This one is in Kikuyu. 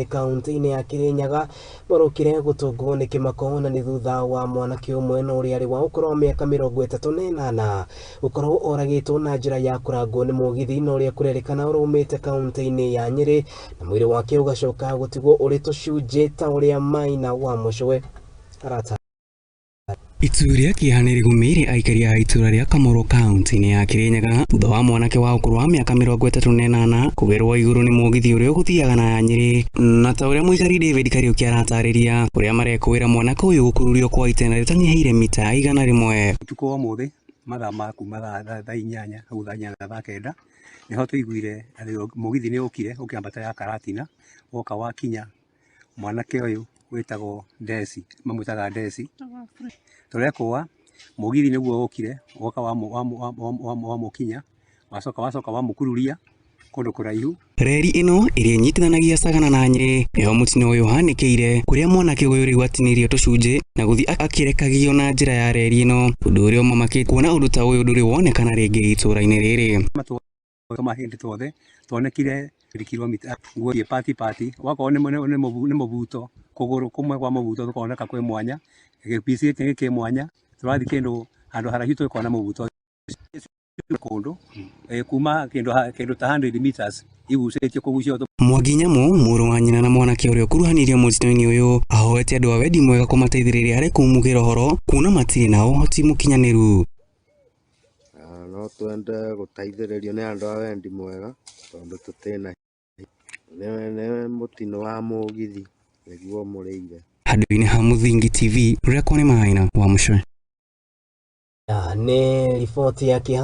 kaunti-inĩ ya Kirinyaga marokire gũtũngwo nĩ kĩmako na nĩ thutha wa mwanake ũmwe na ũrĩa arĩ wa ũkũrũ wa mĩaka 38 gũkorwo oragĩtwo na njĩra ya kũrangwo nĩ mũgithi na ũrĩa kũrerĩkana ũraumĩte kaunti-inĩ ya Nyĩrĩ na mwĩrĩ wake ũgacoka gũtigwo ũrĩ tũcunjĩ ta ũrĩa Maina wa Mũcwe arata. Itu rĩa kĩeha nĩ rĩgũmĩire aikari a itũra rĩa Kamoro kaunti-inĩ ya Kirinyaga thutha wa mwanake wa ũkũrũ wa mĩaka 38 kũgerwo igũrũ nĩ mũgithi ũrĩa ũgũthiaga na ya Nyĩrĩ. Na ta ũrĩa mũikari David Kariũki aratarĩria ũrĩa marekũĩra mwanake ũyũ gũkururio kwa itĩna rĩtanyihĩire mita 100. Ũtukũ wa ũmũthĩ mathaa ma kuma thaa 8 hau thaa 8 thaa 9 nĩho tũiguire atĩ mũgithi nĩ ũkire ũkĩambata ya Karatina woka wakinya mwanake ũyũ wĩtagwo Desi, mamwĩtaga Desi, tũrekũa mũgithi nĩguo ũkire woka wamũkinya wacoka wamũkururia kũndũ kũraihu. Reri ĩno ĩrĩa ĩnyitithanagia Sagana na Nyĩrĩ nĩho mũtino ũyũ ũhanĩkĩire kũrĩa mwanake ũyũ rĩu atinirio tũcunjĩ na gũthiĩ akĩrekagio na njĩra ya reri ĩno, ũndũ ũrĩa ũmamakĩtie kuona ũndũ ta ũyũ ndũrĩ wonekana rĩngĩ itũra-inĩ rĩrĩ. Tũmahĩndĩ tuothe tuonekire kilomita nguo pati pati wakorwo nĩ mũbuto kũgũrũ kũmwe kwa mũbuto tũkoneka kwĩ mwanya gĩpici gĩkĩ kĩ mwanya tũrathiĩ kĩndũ handũ haraihu tũkona mũbuto kũndũ kuma kĩndũ ta 100 meters igucĩtio kũgucio. Mwangi Nyamu mũrũ wa nyina na mwanake ũrĩa ũkuruhanirio mũtino-inĩ ũyũ ahoete andũ a wendi mwega kũmateithĩrĩria harĩ kumugĩra ũhoro kuona matirĩ na ũhoti mũkinyanĩru. No twende gũteithĩrĩrio nĩ andũ a wendi mwega tondũ tũtirĩ nĩ mũtino wa mũgithi nĩguo mũrĩire. Handũ-inĩ ha Mũthingi TV, rũrĩa kwa nĩ Maina wa Mũcwe. Nĩ riboti ya kĩeha.